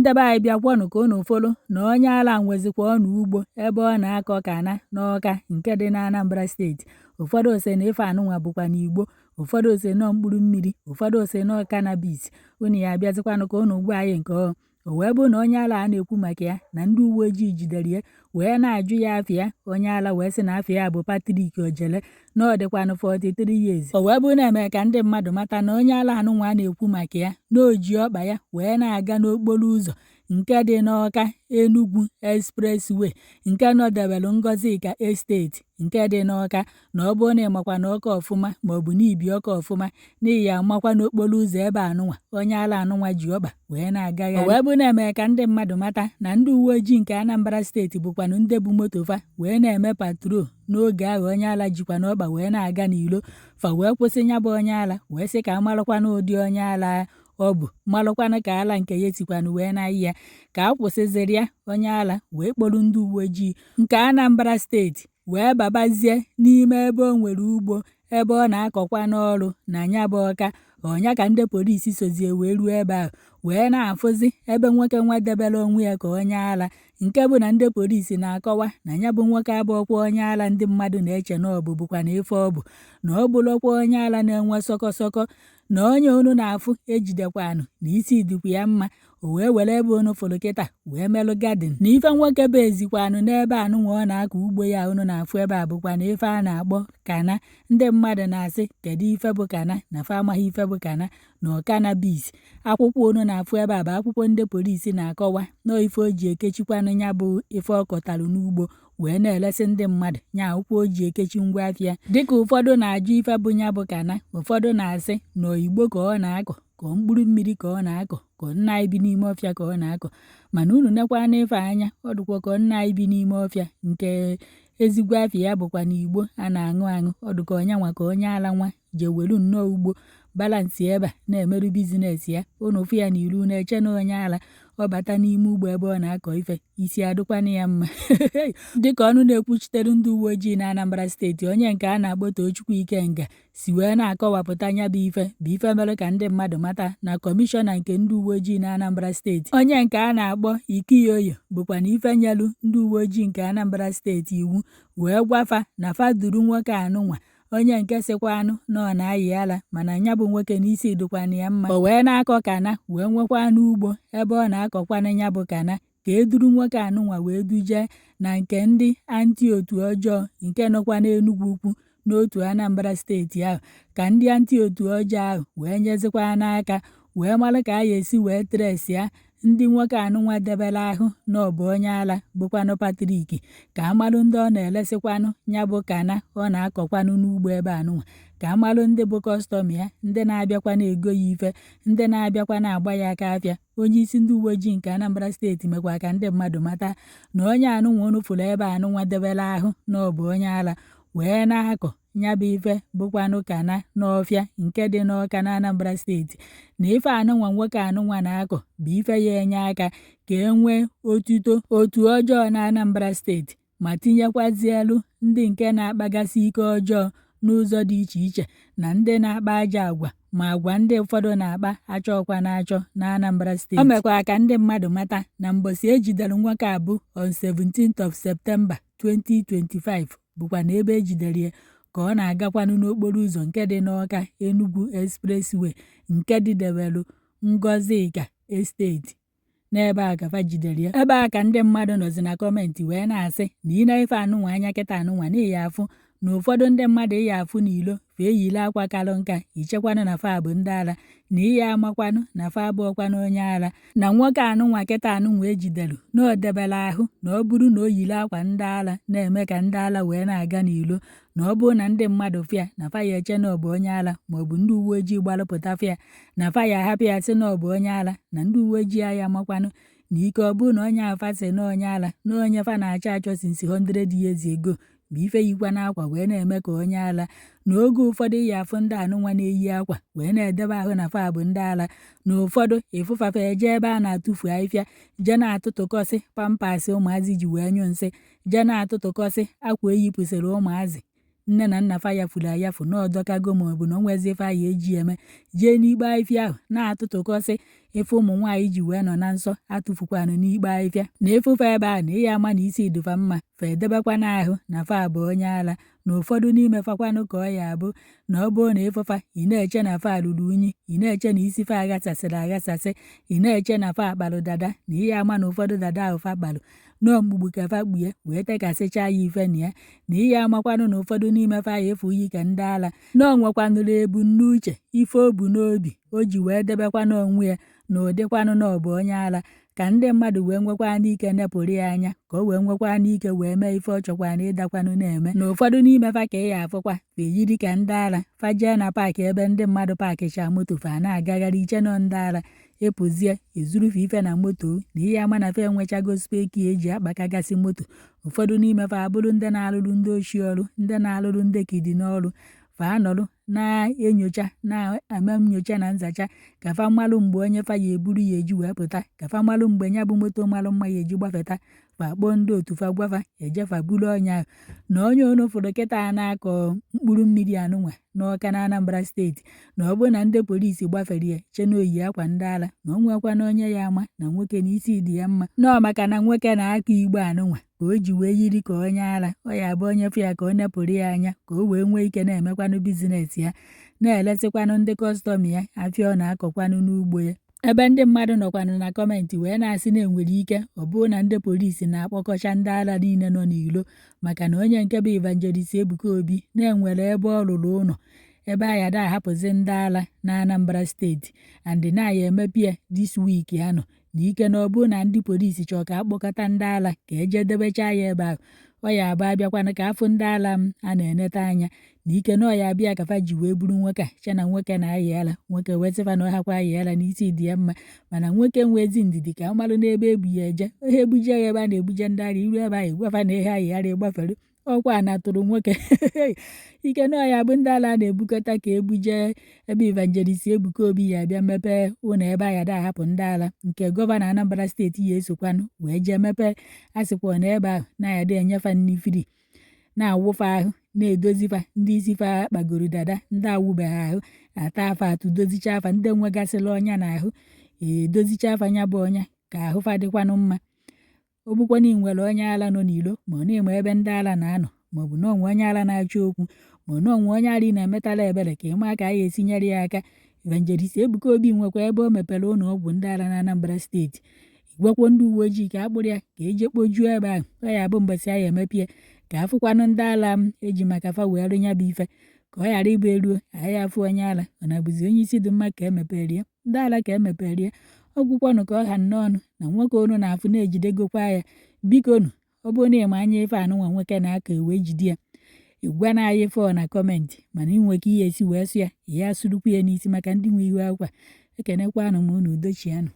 Ndị be anyị, bịakwanụ ka unu fụlụ na onye ala nwezikwa ọnụ ugbo ebe ọ na-akọ kana n'Ọka nke dị na Anambra Steeti. Ụfọdụ sị na ife anụnwa bụkwa n'igbo, ụfọdụ sị nọ mkpụrụ mmiri, ụfọdụ sị nọ cannabis. Unu ya abịazikwanụ ka unu gwa anyị nke ọ. O wee bụrụ na onye ala a na-ekwu maka ya na ndị uwe ojii jidere ya wee na-ajụ ya afa ya, onye ala wee sị na afa ya bụ Patrick Ojele, na ọ dịkwanụ 43 years. O wee bụrụ na eme ka ndị mmadụ mata na onye ala anụnwa a na-ekwu maka ya na o ji ọkpa ya wee na-aga n'okporo ụzọ nke dị n'Ọka Enugu Expressway nke nọdebelu Ngọzika Estate nke dị n'Ọka, na ọ bụrụ na ị makwa na Ọka ọfụma maọbụ na i bi Ọka ọfụma, na ị ya amakwa n'okporo ụzọ ebe anụnwa onye ala anụnwa ji ọkpa wee na-agagharị. O wee bụrụ na eme ka ndị mmadụ mata na ndị uwe ojii nke Anambra Steeti bụkwanụ ndị bu moto fa wee na-eme patrol n'oge ahụ onye ala jikwa n'ọkpa wee na-aga n'ilo fa, wee kwụsị ya bụ onye ala wee sị ka a malụkwanụ ụdị onye ala ọ bụ, malụkwanụ ka ala nke ya esikwanụ wee na-ayị ya. Ka a kwụsịzịrị ya, onye ala wee kpọrọ ndị uwe ojii nke Anambra Steeti wee babazie n'ime ebe o nwere ugbo ebe ọ na-akọkwa n'ọrụ na ya bụ Ọka. Ọnya ka ndị polisi sozie wee ruo ebe ahụ wee na-afụzi ebe nwoke nwa debere onwe ya ka onye ala, nke bụ na ndị polisi na-akọwa na ya bụ nwoke abụọkwa onye ala ndị mmadụ na-eche na ọ bụ bụkwa na ife ọ bụ, na ọ bụrụkwa onye ala na-enwe sọkọsọkọ, na onye unu na-afụ ejidekwanụ na isi dịkwa ya mma. O wee were ebe unu fụrụ kịta wee melụ garden, na ife nwoke bụ ezikwanụ n'ebe anụnwa ọ na-akọ ugbo ya unu na-afụ ebe a bụkwa na ife a na-akpọ kana. Ndị mmadụ na-asị kedu ife bụ kana, na fa amaghị ife bụ kana na ọ cannabis. Akwụkwọ unu na-afụ ebe a bụ akwụkwọ ndị polisi na-akọwa na ife o ji ekechikwanụ ya bụ ife ọ kọtalụ n'ugbo wee na-elesị ndị mmadụ nya akwụkwọ o ji ekechi ngwa afịa. Dịka ụfọdụ na-ajụ ife bụ ya bụ kana, ụfọdụ na-asị na igbo ka ọ na-akọ, ka mkpụrụ mmiri ka ọ na-akọ, ka nna anyị bi n'ime ọfịa ka ọ na-akọ. Mana unu nekwa n'ife anya, ọ dịkwa ka nna anyị bi n'ime ọfịa nke ezigbo afịa ya bụkwa na igbo a na-aṅụ aṅụ. Ọ dịka onye nwa ka onye ala nwa je welu nnọọ ugbo balance ebe a na-emerụ business ya. Unu fụ ya n'iru na-eche na onye ala, ọ bata n'ime ugbo ebe ọ na-akọ ife, isi adịkwana ya mma. Dịka ọnụ na-ekwuchitere ndị uwe ojii na Anambra Steeti, onye nke a na-akpọ Tochukwu Ikenga, si wee na-akọwapụta nya bụ ife bụ ife mere ka ndị mmadụ mata na kọmishọna nke ndị uwe ojii na Anambra Steeti, onye nke a na-akpọ Ikiyoyo, bụkwa na ife nyelu ndị uwe ojii nke Anambra Steeti iwu wee gwa fa na fa duru nwoke anụnwa, onye nke sịkwanụ na ọ na-ayị ala, mana nya bụ nwoke n'isi dịkwanụ ya mma, o wee na-akọ kana wee nwekwa n'ugbo ebe ọ na-akọkwanụ nya bụ kana, ka e duru nwoke anụnwa wee duje na nke ndị anti otu ọjọọ nke nọkwa n'Enugwu Ukwu n'otu Anambra Steeti ahụ, ka ndị anti otu ọjọọ ahụ wee nyezikwa n'aka wee mara ka a ga-esi wee trace ndị nwoke anụnwa debere ahụ na ọ bụ onye ala bụkwanụ Patrick, ka amalụ ndị ọ na-elesịkwanụ ya bụ kana ọ na-akọkwanụ n'ugbo ebe anụnwa, ka amalụ ndị bụ customer ya, ndị na-abịakwa na-ego ya ife, ndị na-abịakwa na-agba ya aka afịa. Onye isi ndị uwe ojii nke Anambra Steeti mekwa ka ndị mmadụ mata na onye anụnwa unu fụrụ ebe anụnwa debere ahụ na ọ bụ onye ala wee na-akọ ya bụ ife bụkwanụ kana n'ọfịa nke dị n'Ọka na Anambra Steeti, na ife anụnwa nwoke anụnwa na-akọ bụ ife ya enye aka ka e nwee otuto otu ọjọọ na Anambra Steeti, ma tinyekwazielu ndị nke na-akpagasị ike ọjọọ n'ụzọ dị iche iche na ndị na-akpa ajọ agwa, ma agwa ndị ụfọdụ na-akpa achọkwa na-achọ na Anambra Steeti. O mekwara ka ndị mmadụ mata na mbọsị ejidere nwoke a bụ on 17th of September 2025, bụkwa na ebe ejidere ya ka ọ na-agakwanụ n'okporo ụzọ nke dị n'Ọka Enugu Expressway nke dịdebelu Ngọzika Estate n'ebe a ka fa jidere ya. Ebe a ka ndị mmadụ nọzi na comment wee na-asị na ị na ife anụnwa anya kịta anụnwa na ịya afụ na ụfọdụ ndị mmadụ ịya afụ n'ilo fa eyile akwa kalụ nka, ichekwanụ na fa bụ ndị ala, na ịya amakwanụ na fa abụọkwanụ onye ala, na nwoke anụnwa kịta anụnwa ejidere na o debere ahụ na ọ bụrụ na o yiri akwa ndị ala na-eme ka ndị ala wee na-aga n'ilo, na ọ bụrụ na ndị mmadụ fụ ya na fa ya eche na ọ bụ onye ala, maọbụ ndị uwe ojii gbalụpụta fụ ya na fa ya ahapụ ya sị na ọ bụ onye ala, na ndị uwe ojii ya amakwanụ na ike ọ bụrụ na onye ahụ fa sị na onye ala na onye fa na-achọ achọ since 100 years ago bụ ife yikwa n'akwa wee na-eme ka onye ala. Na oge ụfọdụ ya afụ ndị anụnwa na-eyi akwa wee na-edebe ahụ na fa bụ ndị ala, na ụfọdụ ịfụfafa eje ebe a na-atụfu ahịfịa jee na-atụtụkọsị pampers ụmụazị ji wee nyụ nsị, jee na-atụtụkọsị akwa eyipụsịrị ụmụazị. Nne na nna fa yafuru ayafu na ọdọkago maọbụ na o nwezi ife a ya eji eme, jee n'ikpe ahịfịa ahụ na-atụtụkọsị ife ụmụ nwaanyị ji wee nọ na nsọ atụfukwanụ n'ikpe ahịfịa. Na ị fụ fa ebe ahụ na ị ya ama na isi dị fa mma, fa edebekwana ahụ na fa bụ onye ala. Na ụfọdụ n'ime fa kwanụ ka ọ ya abụ na ọ bụrụ na ị fụ fa, ị na-eche na fa ruru unyi, ị na-eche na isi fa aghasasịrị aghasasị, ị na-eche na fa kpalụ dada, na ị ya ama na ụfọdụ dada ahụ fa kpalụ nọọ mgbugbu ka fa kpue wee tekasịchaa ya ife na ya, na ị ya amakwanụ na ụfọdụ n'ime fa ya efu yi ka ndị ala, na o nwekwanụrụ ebumnuche ife o bu n'obi o ji wee debekwanụ onwe ya na ụdịkwanụ na ọ bụ onye ala, ka ndị mmadụ wee nwekwanụ ike nepụrụ ya anya, ka o wee nwekwanụ ike wee mee ife ọ chọkwanụ ịdakwanụ na-eme. Na ụfọdụ n'ime fa ka ị ya afụkwa fa eyiri ka ndị ala, fa jee na paakị ebe ndị mmadụ paakịcha moto, fa na-agagharị iche nọ ndị ala, ịpụzie ezurufe ife na moto, na ihe ama na fa enwechago spare key eji akpakagasị moto. Ụfọdụ n'ime fa abụrụ ndị na-alụrụ ndị oshi ọrụ, ndị na-alụrụ ndị kidi n'ọrụ. Fa anọrụ na-enyocha, na-eme nyocha na nzacha ka fa malụ mgbe onye fa ya eburu ya eji wee pụta, ka fa malụ mgbe ya bụ moto malụ mma ya eji gbafeta. Fa kpọọ ndị otu fa gwa fa eje fa buru onye ahụ. Na onye unu fụrụ kịta na-akọ mkpụrụ mmiri anụnwa n'Ọka na Anambra steeti, na ọ bụrụ na ndị polisi gbafere ya che na o yi akwa ndị ala, na o nwekwana onye ya ama na nwoke na isi dị ya mma, nọọ maka na nwoke na-akọ igbo anụnwa ka o ji wee yiri ka onye ala. Ọ ya bụ onye fụ ya ka ọ nepụrụ ya anya, ka o wee nwee ike na-emekwanụ business ya, na-elesịkwanụ ndị customer ya afịa ọ na-akọkwanụ n'ugbo ya. Ebe ndị mmadụ nọkwanụ na comment wee na-asị na enwere ike ọ bụrụ na ndị polisi na-akpọkọcha ndị ala niile nọ n'ilo, maka na onye nke bụ Evangelist Ebuka Obi na-enwere ebe ọ rụrụ ụlọ ebe a ya da ahapụzi ndị ala na Anambra steeti, and na ya emepe ya this week anọ, na ike na ọ bụrụ na ndị polisi chọọ ka akpọkọta ndị ala ka eje debechaa ya ebe ahụ, ọ ya abụ abịakwanụ ka afụ ndị ala m a na-eneta anya, na ike na ọ ya abịa ka fa ji wee buru nwoke a che na nwoke na-ayị ala. Nwoke wee sị fa na ọ hakwa ayị ala, na isi dị ya mma, mana nwoke nwee ezi ndidi ka ọ malụ n'ebe ebu ya eje. Ihe ebuje ya ebe a na-ebuje ndị ara, iru ebe ahụ gwa fa na ihe ayị ara ịgbafere ọkwa na tụrụ nwoke ike na ọ ya bụ ndị ala na-ebukọta ka ebuje ebe Evangelist Ebuka Obi ya abịa mepee ụlọ ebe a ya da ahapụ ndị ala, nke gọvanọ Anambra steeti ya esokwanụ wee jee mepee. A sịkwa na ebe ahụ na ya da enyefa nni free, na-awụfa ahụ, na-edozifa ndị isi fa kpagoro dada, ndị awụbeghị ahụ ata afa atụ, dozicha afa ndị nwegasịrị ọnya n'ahụ, edozicha afa nya bụ ọnya ka ahụ fa dịkwanụ mma. Ọ bụkwa na ị nwere onye ala nọ n'ilo, ma ọ na-eme ebe ndị ala na-anọ, ma ọ bụ na onwe onye ala na-achọ okwu, ma ọ na onwe onye ala ị na-emetala ebere ka ị maa ka a ya esinyere ya aka, Evangelist Ebuka Obi nwekwa ebe o mepere ụlọ ọgwụ ndị ala na Anambra steeti. Gwakwo ndị uwe ojii ka a kpụrụ ya ka eje kpojuo ebe ahụ. Ọ ya bụ mbọsị a ya emepie ka afụkwanụ ndị ala m eji maka fa wee rụ ya bụ ife, ka ọ ghara ịbụ eruo anyị afụ onye ala ọ na-abụzi onye isi dị mma ka emepere ya, ndị ala ka emepere ya. Ọ gwụkwanụ ka ọ ha nnọọ na nwoke unu na-afụ na-ejidegokwa ya. Bikonu, ọ bụrụ na ịma anya ife anụnwa nwoke na-akọ wee jide ya, ịgwa na anyị ife ọ na comment, mana ị nwee ka ihe esi wee sụ ya, ya asụrụkwu ya n'isi maka ndị nwe ihu akwa. Ekenekwanụ m unu, udochianụ.